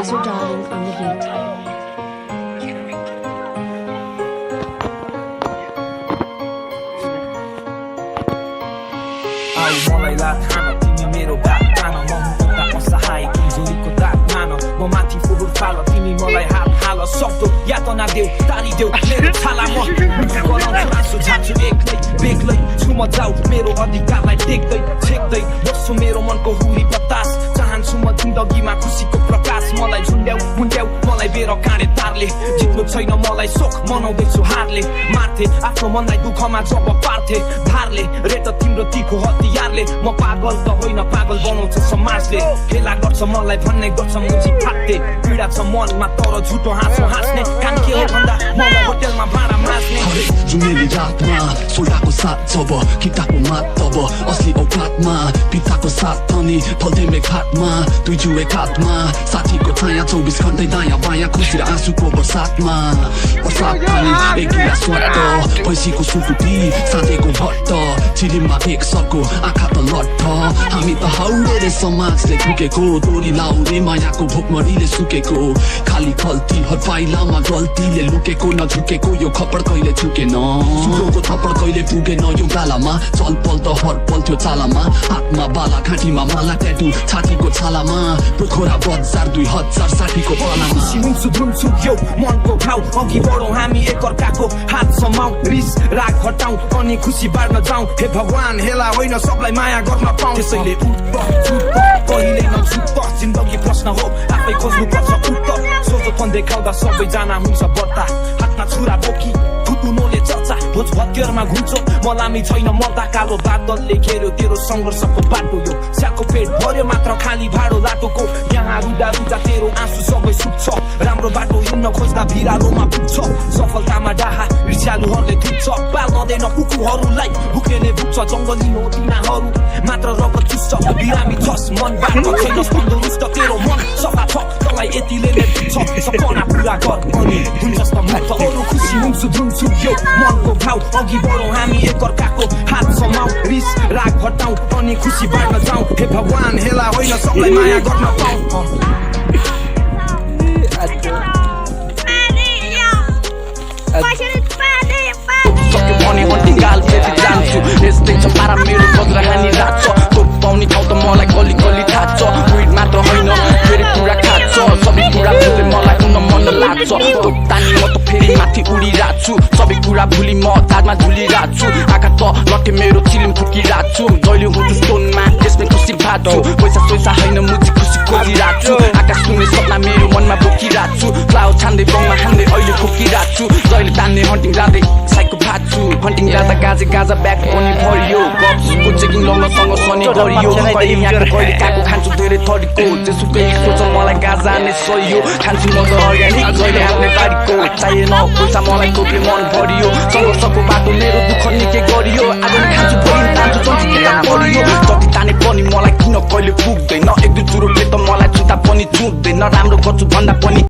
K.songthiang on the beat. मलाई लाथान तिमी मेरो बात मान म हुँदा असहाय तिमीको दाग मान म माथि फोहोर फाल तिमी मलाई हात हाल सक्दो यातना देऊ तारिदेऊ मेरो छाला म गराउँछु आँसु झान्छु एक्लै बेग्लै छु म जाऊ मेरो अधिकारलाई टेक्दै छेक्दै बस्छु मेरो मनको हुरी बतास चाहन्छु म जिन्दगीमा खुसीको प्रकाश मलाई झुन्ड्याउ मुन्ड्याउ मलाई बेर काँडे तारले जित्नु छैन मलाई सोख मनाउँदैछु हारले मार्थे आफ्नो मनलाई दुःखमा जब पार्थे धारले रे त तिम्रो तीखो हतियारले म पागल त होइन पागल बनाउँछ समाजले हेला गर्छ मलाई भन्ने गर्छ मुजी फाट्टे पीडा छ मनमा तर झुटो हाँसो हाँस्ने काम के हो भन्दा म होटेलमा भाँडा माझ्ने जुनेली रातमा सोल्टाको साथ जब किताको मात तब असली औकातमा पिताको साथ अनि फल्दैमे खाटमा दुई जुए कातमा साथीको छाया 24 घण्टै दायाँ बायाँ खुसी र आँसुको बर्सातमा बर्सात अनि एक गिलास स्वाट पैसीको सुकुटी साथीको भट्ट चिरिममा एक सर्को आँखा त लट्ठ हामी त हाउडे समाजले ठुकेको डोरी लाउने मायाको भोकमरीले सुकेको खाली खल्ती हर पाइलामा गल्तीले लुकेको नझुकेको यो खपड कहिले झुकेन सुरोको थप्पड कहिले पुगेन यो गालामा चल पल त हर पल त्यो चालामा हातमा बाला घाँटीमा माला ट्याटु छातीको छालामा पोखरा बजार 2060 को पालामा हुन्छु धुन्छु यो मनको भाउ अघि बढौँ हामी एकअर्काको हात समाउ रिस राग हटाउ अनि खुसी बाँड्न जाउँ हे भगवान हेला होइन सबलाई माया गर्न पाउँ त्यसैले कहिले नछुट जिन्दगी प्रश्न हो आफै खोज्नु पर्छ उत्तर सोझो फन देखाउँदा सबैजना हुन्छ बत्ता हातमा छुरा बोकी फुटुनोले चर्चा भोज भत्केरमा घुम्छो मलामी छैन मर्दा कालो बादलले घेर्यो तेरो सङ्घर्षको बाटो यो स्याको पेट भर्यो मात्र खाली भाडो लाटोको यहाँ रुदा रुदा तेरो आँसु सबै सुक्छ राम्रो बाटो हिँड्न खोज्दा भिरालोमा पुग्छ सफलतामा डाहा रिसालुहरूले थुक्छ पाल नदैन कुकुरहरूलाई भुकेले भुक्छ जङ्गली हो तिनीहरू मात्र रगत चुस्छ बिरामी छस् मनबाट छैन तन्दुरुस्त तेरो मन सफा छ तँलाई यतिले नै पुग्छ सपना पुरा गर अनि हुन्छस् त मुक्त अरू खुसी हुन्छु धुन्छु यो मनको भाउ अघि बढौँ हामी एकअर्काको हात समाउ रिस राग हटाउ अनि खुसी बाँड्न जाउँ हे भगवान हेला होइन सबलाई माया गर्न पाउँ यस्तै छ पारा मेरो बज्रा हानी राख्छ तोप पाउने ठाउँ त मलाई गली गली थाहा छ विड मात्र होइन फेरि कुरा खान्छ सबै कुरा भुले मलाई हुन मन लाग्छ तोप तानी म त फेरि माथि उडिरहेको छु सबै कुरा भुली म ताजमा झुलिरहेको छु आँखा त लटे मेरो चिलिम फुकिरहेको छु जहिले हुन्छु स्टोनमा त्यसमै खुसी भएको छु पैसा सोइसा होइन मुजी खुसी खोजिरहेको छु आकाश सुने सपना मेरो मनमा बोकिरहेको छु क्लाउड छान्दै बङमा हान्दै अहिले खोकिरहेको छु जहिले तान्ने हन्टिङ जाँदै साइको भाग्छु हन्टिङ जाँदा गाजे गाजा ब्याग पनि भरियो गप्सको चेकिङ लगाउनसँग सनी गरियो कहिले यहाँको कहिले काको खान्छु धेरै थरीको जेसुकै सोच मलाई गाजा नै सहियो खान्छु म त अर्ग्यानिक जहिले आफ्नै बारीको चाहिएन पैसा मलाई कोपले मन भरियो सङ्घर्षको बाटो मेरो दुःख निकै गरियो आज नि खान्छु भरि तान्छु चल्चिकेटा परियो जति ताने पनि मलाई किन कहिले पुग्दैन एक दुई चुरोटले त मलाई चिन्ता पनि चुट्दैन राम्रो गर्छु भन्दा पनि